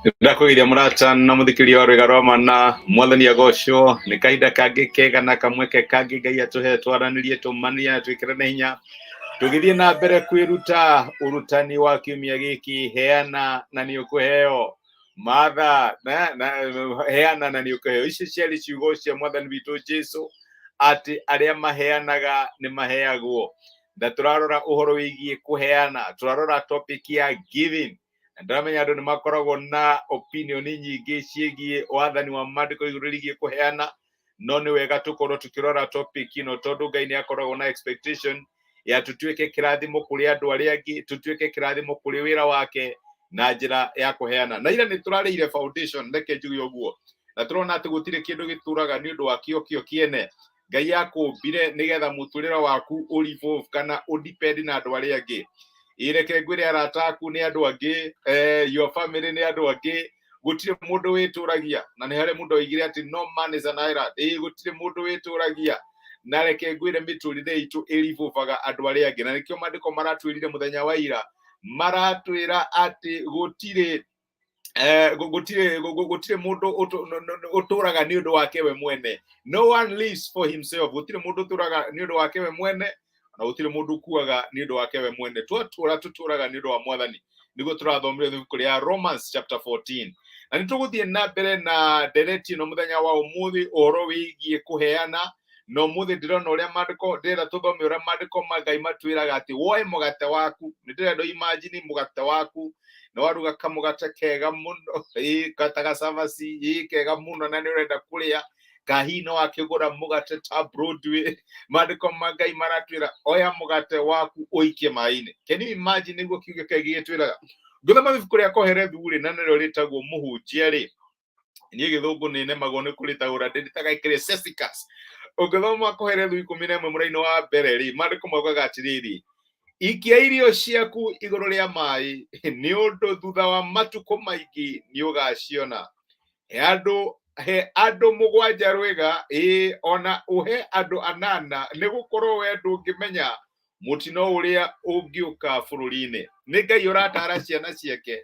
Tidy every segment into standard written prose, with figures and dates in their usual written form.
Ndakũgeithia mũrata na mũthikĩria wa rwĩga rwa mana, mwathani agocwo. Nĩ kahinda kangĩ kega na kamweke kangĩ Ngai atũhe twaranĩrie, tũmanie na twĩkĩrane hinya tũgĩthiĩ na mbere kwĩruta ũrutani wa kiumia gĩkĩ, heana na nĩ ũkũheo. Matha na heana na nĩ ũkũheo. Ici ciarĩ ciugo cia mwathani witũ Jesu atĩ arĩa maheanaga nĩ maheagwo. Na tũrarora ũhoro wĩgiĩ kũheana, tũrarora topic ya giving. Na ndĩramenya andũ nĩ makoragwo na opinion nyingĩ ciĩgiĩ wathani wa maandĩko igũrũ rĩgiĩ kũheana, no nĩ wega tũkorwo tũkĩrora topic ĩno tondũ Ngai nĩ akoragwo na expectation ya tũtuĩke kĩrathimo kũrĩ andũ arĩa angĩ, tũtuĩke kĩrathimo kũrĩ wĩra wake na njĩra ya kũheana. Na ira nĩ tũrarĩire foundation, reke njuge ũguo, na tũrona atĩ gũtirĩ kĩndũ gĩtũraga nĩ ũndũ wa kĩo kĩo kĩene. Ngai akũmbire nĩgetha mũtũrĩre waku ũ-revolve kana ũ-depend na andũ arĩa angĩ. Ĩ reke ngwĩre, arata aku nĩ andũ angĩ, your family nĩ andũ angĩ. Gũtirĩ mũndũ wĩtũragia, na nĩ harĩ mũndũ oigire atĩ no man is an island. Ĩ gũtirĩ mũndũ wĩtũragia, na reke ngwĩre, mĩtũrĩre itũ ĩribobaga andũ arĩa angĩ, na nĩkĩo maandĩko maratwĩrire mũthenya wa ira, maratwĩra atĩ gũtirĩ gũtirĩ mũndũ ũtũraga nĩ ũndũ wake we mwene. No one lives for himself. Gũtirĩ mũndũ ũtũraga nĩ ũndũ wake we mwene, na gũtirĩ mũndũ ũkuaga nĩ ũndũ wake we mwene. Twatũra tũtũraga nĩ ũndũ wa mwathani. Nĩguo tũrathomire ibuku rĩa Romans chapter 14, na nĩ tũgũthiĩ na mbere na ndereti ĩno mũthenya wa ũmũthĩ, ũhoro wĩgiĩ kũheana. Na ũmũthĩ ndĩrona ũrĩa maandĩko, ndĩrenda tũthome ũrĩa maandĩko ma Ngai matwĩraga atĩ woe mũgate waku. Nĩ ndĩrenda imagine mũgate waku nĩ waruga kamũgate kega mũno, ĩ gata gacabaci, ĩ kega mũno, na nĩ ũrenda kũrĩa kahi no akĩgũra mũgate ta Broadway. Maandĩko ma Ngai maratwĩra oya mũgate waku ũikie maĩ-inĩ. Can you imagine? Nĩguo kiugo kĩu gĩgĩtwĩraga. Ngĩthoma ibuku rĩa Koherethu rĩ, na nĩrĩo rĩtagwo Mũhunjia rĩ, niĩ gĩthũngũ nĩ nemagwo nĩ kũrĩtaũra, ndĩrĩtaga Ecclesiasticus. Ũngĩthoma Koherethu 11 mũraini wa mbere rĩ, maandĩko maugaga atĩrĩrĩ: ikia irio ciaku igũrũ rĩa maĩ, nĩ ũndũ thutha wa matukũ maingĩ nĩ ũgaciona. He andũ mũgwanja rwĩga, ĩĩ, ona ũhe andũ anana, nĩ gũkorwo we ndũngĩmenya mũtino ũrĩa ũngĩũka bũrũri-inĩ. Nĩ Ngai ũratara ciana ciake.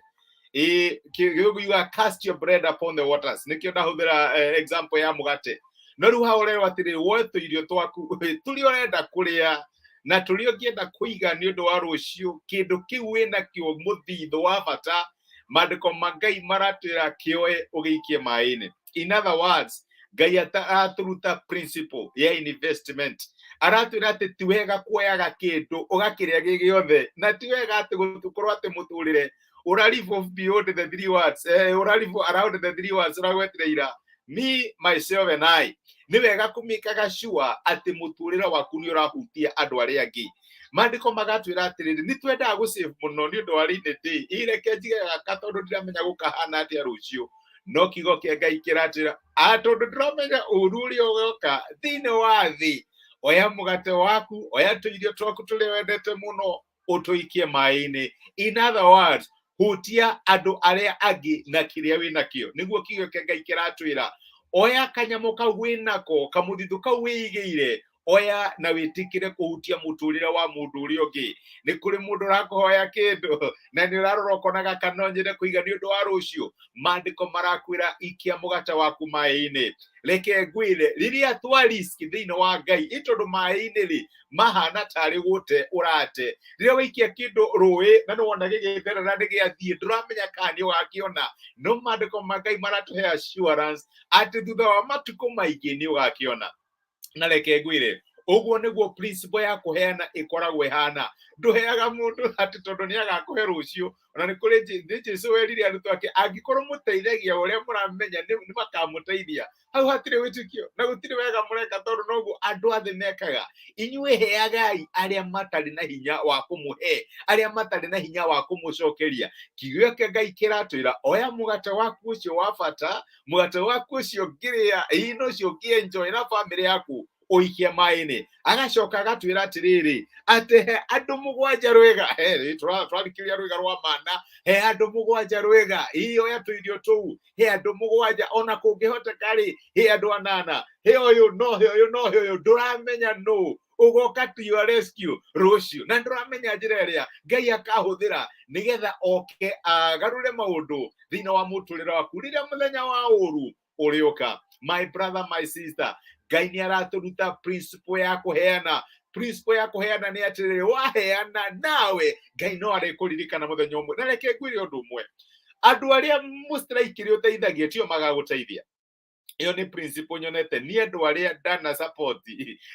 Ĩĩ, gĩthũngũ yugaga, "Cast your bread upon the waters." Nĩkĩo ndahũthĩra example ya mũgate. No rĩu haha ũrerwo atĩrĩrĩ, woe tũirio twaku tũrĩa ũrenda kũrĩa na tũrĩa ũngĩenda kũiga nĩ ũndũ wa rũciũ, kĩndũ kĩu wĩnakĩo mũthithũ wa bata, maandĩko ma Ngai maratwĩra kĩoe ũgĩikie maĩ-inĩ. In other words, Ngai aratũruta principle ya investment. Aratwĩra atĩ ti wega kuoyaga kĩndũ ũgakĩrĩa gĩ gĩothe, na ti wega atĩ gũkorwo atĩ mũtũrĩre ũra revolve beyond the three words, ũra revolve around the three words ũragwetire ira, me, myself and I. Nĩ wega kũmĩkaga sure atĩ mũtũrĩre waku nĩ ũrahutia andũ arĩa angĩ. Maandĩko magatwĩra atĩrĩrĩ, nĩ twendaga gũsave mũno nĩ ũndũ wa rainy day. Ireke njige gaka tondũ ndiramenya gũkahana atĩa rũciũ. No kiugo kĩa Ngai kĩratwĩra a tondũ ndĩramenya ũru ũrĩa ũgoka thĩinĩ wa thĩ, oya mũgate waku, oya tũirio twaku tũrĩa wendete mũno, ũtũikie maĩ-inĩ. In other words, hutia andũ arĩa angĩ na kĩrĩa wĩnakĩo. Nĩguo kiugo kĩa Ngai kĩratwĩra, oya kanyamũ kau wĩnako, kamũthithũ kau wĩigĩire, oya na wĩtĩkĩre kũhutia mũtũrĩre wa mũndũ ũrĩa ũngĩ. Nĩ kũrĩ mũndũ ũrakũhoya kĩndũ na nĩ ũrarora ũkona gaka no nyende kũiga nĩ ũndũ wa rũciũ. Maandĩko marakwĩra ikia mũgate waku maĩ-inĩ. Reke ngwĩre, rĩrĩa twa risk thĩinĩ wa Ngai, ĩ tondũ maĩ-inĩ rĩ, mahana tarĩ gũte ũrate. Rĩrĩa waikia kĩndũ rũĩ na nĩ wona gĩgĩtherera, nĩ gĩathiĩ, ndũramenya kana nĩ ũgakĩona. No maandĩko ma Ngai maratũhe assurance atĩ thutha wa matukũ maingĩ nĩ ũgakĩona. Na reke ngwĩre, ũguo nĩguo principle ya kũheana ĩkoragwo ĩhana. Ndũheaga mũndũ atĩ tondũ nĩ agakũhe rũciũ. Ona nĩ kũrĩ nĩ Jesu werire arutwo ake, angĩkorwo mũteithagia ũrĩa mũramenya nĩ makamũteithia, hau hatirĩ wĩtĩkio na gũtirĩ wega mũreka, tondũ noguo andũ a thĩ mekaga. Inyuĩ heagai arĩa matarĩ na hinya wa kũmũhe, arĩa matarĩ na hinya wa kũmũcokeria. Kiugo kĩa Ngai kĩratwĩra oya mũgate waku ũcio wa bata, mũgate waku ũcio ũngĩrĩa, ĩno ũcio ũngĩenjoy na bamĩrĩ yaku, ũikie maĩ-inĩ. Agacoka agatwĩra atĩrĩrĩ, atĩ he andũ mũgwanja rwĩga. He tũrathikĩrĩria rwĩga rwa mana. He andũ mũgwanja rwĩga, ii oya tũirio tũu, he andũ mũgwanja, ona kũngĩhoteka rĩ, he andũ anana, he ũyũ, no he ũyũ, no he ũyũ, ndũramenya nũ. Ũgoka to your rescue rũciũ, na ndũramenya njĩra ĩrĩa Ngai akahũthĩra nĩgetha oke agarũre maũndũ thĩinĩ wa mũtũrĩre waku rĩrĩa mũthenya wa ũru ũrĩũka. My brother, my sister, Ngai nĩ aratũruta principle ya kũheana. Principle ya kũheana nĩ atĩrĩrĩ, waheana nawe Ngai no arĩkũririkana mũthenya ũmwe. Na reke ngwĩre ũndũ ũmwe, andũ arĩa mũstraikĩre ũteithagia tio magagũteithia. Ĩyo nĩ principle nyonete niĩ. Andũ arĩa ndana support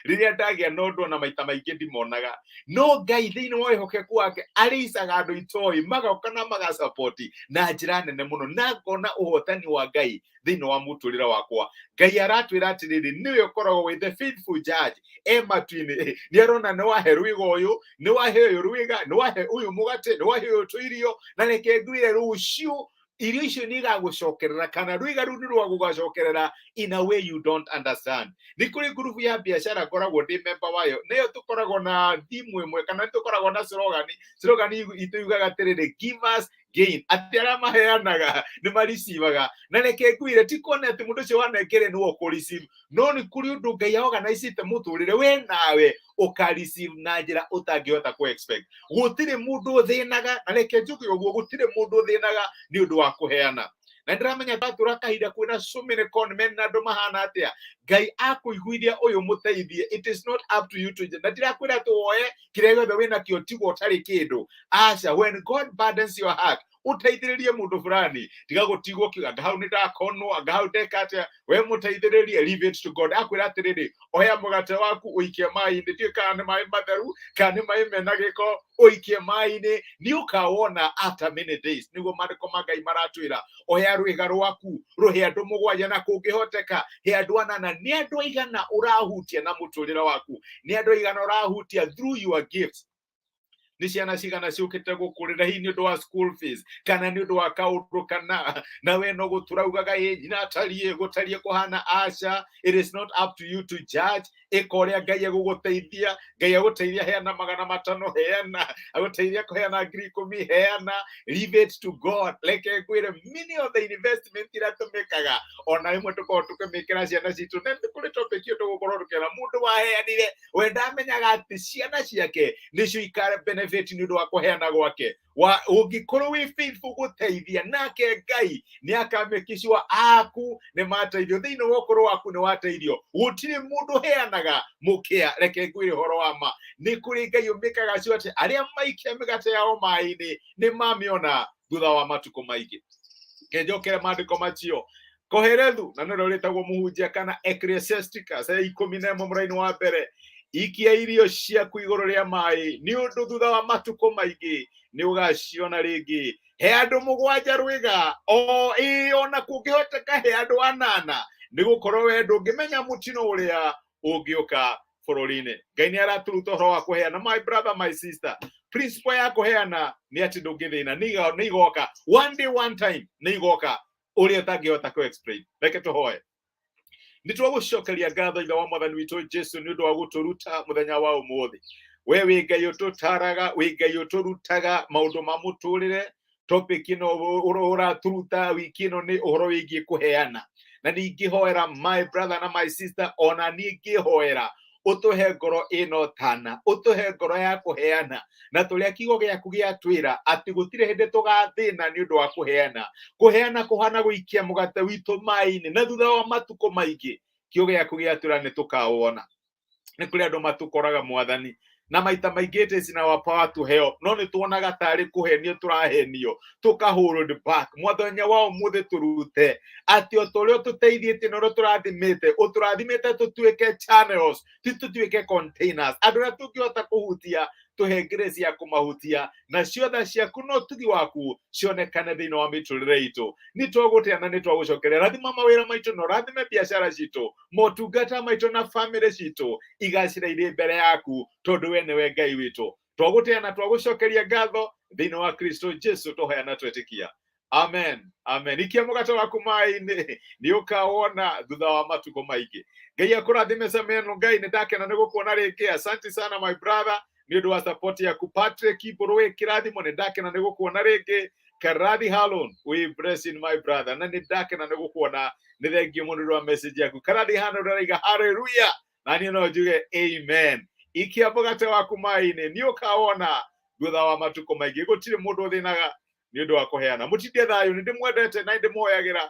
rĩrĩa ndagĩa na ũndũ, ona maita maingĩ ndimonaga, no Ngai thĩinĩ wa wĩhokeku wake arĩicaga andũ itoĩ magoka na magasapoti na njĩra nene mũno, na ngona ũhotani wa Ngai thĩinĩ wa mũtũrĩre wakwa. Ngai aratwĩra atĩrĩrĩ, nĩwe ũkoragwo wĩ the faithful judge e matu-inĩ. Nĩ arona nĩ wahe rwĩga ũyũ, nĩ wahe ũyũ rwĩga, nĩ wahe ũyũ mũgate, nĩ wahe ũyũ tũirio, na reke ngwĩre, rũciũ irio icio nĩ igagũcokerera, kana rwĩga rũu nĩ rwagũgacokerera in a way you don't understand. Nĩ kũrĩ ngurubu ya biacara ngoragwo ndĩ member wayo, nayo tũkoragwo na thimu ĩmwe, kana nĩ tũkoragwo na slogan. Slogan itũ yugaga atĩrĩrĩ, "Give us gain," atĩ arĩa maheanaga nĩ maricivaga. Na reke ngwĩre, ti kuona atĩ mũndũ ũcio wanengere nĩwe ũkũreceive, no nĩ kũrĩ ũndũ Ngai aorganizĩte mũtũrĩre we nawe ũka receive na njĩra ũtangĩhota kũ expect. Gũtirĩ mũndũ ũthĩnaga, na reke njuge ũguo, gũtirĩ mũndũ ũthĩnaga nĩ ũndũ wa kũheana. Na ndĩramenya twatũra kahinda kwĩna so many con men na andũ mahana atĩa. Ngai akũiguithia ũyũ mũteithie, it is not up to you to, na ndirakwĩra atĩ woe kĩrĩa gĩothe wĩnakĩo tigwo ũtarĩ kĩndũ. Aca, when God burdens your heart ũteithĩrĩrie mũndũ fulani, tiga gũtigwo kiuga anga hau nĩ ndakonwo, anga hau ndeka atĩa. We mũteithĩrĩrie, leave it to God. Akwĩra atĩrĩrĩ, oya mũgate waku ũikie maĩ-inĩ, ndiũĩ kana nĩ maĩ matheru kana nĩ maĩ mena gĩko, ũikie maĩ-inĩ, nĩ ũkawona after many days. Nĩguo maandĩko ma Ngai maratwĩra, oya rwĩga rwaku, rũhe andũ mũgwanja, na kũngĩhoteka he andũ anana. Nĩ andũ aigana ũrahutia na mũtũrĩre waku? Nĩ andũ aigana ũrahutia through your gifts? Nĩ ciana cigana ciũkĩte gũkũrĩra, hihi nĩ ũndũ wa school fees kana nĩ ũndũ wa kaũndũ kana, na we no gũtũraugaga ĩ nyina atariĩ gũtariĩ kũhana? Aca, it is not up to you to judge. Ĩka ũrĩa Ngai egũgũteithia. Ngai agũteithia heana 500, heana. Agũteithia kũheana 10,000, heana. Leave it to God. Reke ngwĩre, many of the investment iria tũmĩkaga, ona rĩmwe tũkoragwo tũkĩmĩkĩra ciana citũ, na nĩ kũrĩ topic ĩyo tũgũkorwo tũkĩona mũndũ waheanire, we ndamenyaga atĩ ciana ciake nĩcio ikare benefit nĩ ũndũ wa kũheana gwake. Wa ũngĩkorwo wĩ faithful gũteithia, nake Ngai nĩ akamake sure aku nĩ mateithio, thĩinĩ wa ũkũrũ waku nĩ wateithio. Gũtirĩ mũndũ ũheanaga mũkĩa. Reke ngwĩre ũhoro wa ma, nĩ kũrĩ Ngai ũmĩkaga sure atĩ arĩa maikia mĩgate yao maĩ-inĩ nĩ mamĩona thutha wa matukũ maingĩ. Kenjokere maandĩko macio, Koherethu, na nĩrĩo rĩtagwo Mũhunjia kana Ecclesiasticus 11 mũraini wa mbere: ikia irio ciaku igũrũ rĩa maĩ, nĩ ũndũ thutha wa matukũ maingĩ nĩ ũgaciona rĩngĩ. He andũ mũgwanja rwĩga, o ĩ ona kũngĩhoteka he andũ anana, nĩ gũkorwo we ndũngĩmenya mũtino ũrĩa ũngĩũka bũrũri-inĩ. Ngai nĩ aratũruta ũhoro wa kũheana. My brother, my sister, principle ya kũheana nĩ atĩ ndũngĩthĩna. Nĩ igoka one day, one time nĩ igoka ũrĩa ũtangĩhota kũ explain. Reke tũhoe. Nĩ twagũcokeria ngatho, Ithe wa Mwathani witũ Jesu, nĩ ũndũ wa gũtũruta mũthenya wa ũmũthĩ. We wĩ Ngai ũtũtaraga, wĩ Ngai ũtũrutaga maũndũ ma mũtũrĩre. Topic ĩno ũratũruta wiki ĩno nĩ ũhoro wĩgiĩ kũheana, na ningĩhoera my brother na my sister, ona niĩ ngĩhoera ũtũhe ngoro ĩno tana, ũtũhe ngoro ya kũheana, na tũrĩa kiugo gĩaku gĩatwĩra atĩ gũtirĩ hĩndĩ tũgathĩna nĩ ũndũ wa kũheana. Kũheana kũhana gũikia mũgate witũ maĩ-inĩ, na thutha wa matukũ maingĩ kiugo gĩaku gĩatwĩra nĩ tũkawona. Nĩ kũrĩ andũ matũkoraga, Mwathani, na maita maingĩ it is in our power to help, no nĩ tuonaga tarĩ kũhenio tũrahenio, tũka hold back. Mũthenya wa ũmũthĩ tũrute atĩ o ta ũrĩa ũtũteithĩtie na ũrĩa ũtũrathimĩte, ũtũrathimĩte tũtuĩke channels, ti tũtuĩke containers. Andũ arĩa tũngĩhota kũhutia, tũhe grace ya kũmahutia, na ciothe ciaku na ũtugi waku cionekane thĩinĩ wa mĩtũrĩre itũ. Nĩ twagũtĩa na nĩ twagũcokeria. Rathima mawĩra maitũ na ũrathime biacara citũ, motungata maitũ na famĩlĩ citũ igacĩre irĩ mbere yaku, tondũ we nĩwe Ngai witũ. Twagũtĩa na twagũcokeria ngatho thĩinĩ wa Kristo Jesu tũhoya na twetĩkia, amen, amen. Ikia mũgate waku maĩ-inĩ, nĩ ũkawona thutha wa matukũ maingĩ. Ngai akũrathime. Sameno Ngai, nĩ ndakena nĩ gũkuona rĩngĩ. Asante sana, my brother, nĩ ũndũ wa support yaku. Patrick Mbũrũĩ kĩrathimo, nĩ ndakena nĩ gũkuona rĩngĩ. Karathi Halon, we blessing my brother, na nĩ ndakena nĩ gũkuona. Nĩ thengio mũno nĩ ũndũ wa message yaku. Karathi Halon, ndĩraiga hallelujah, na niĩ no njuge amen. Ikia mũgate waku maĩ-inĩ, nĩ ũkawona thutha wa matukũ maingĩ. Gũtirĩ mũndũ ũthĩnaga nĩ ũndũ wa kũheana. Mũtindie thayũ, nĩ ndĩmwendete na nĩ ndĩmũhoyagĩra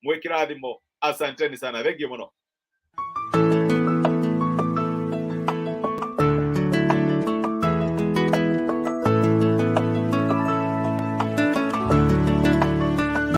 mwĩ kĩrathimo. Asanteni sana, thengiũ mũno.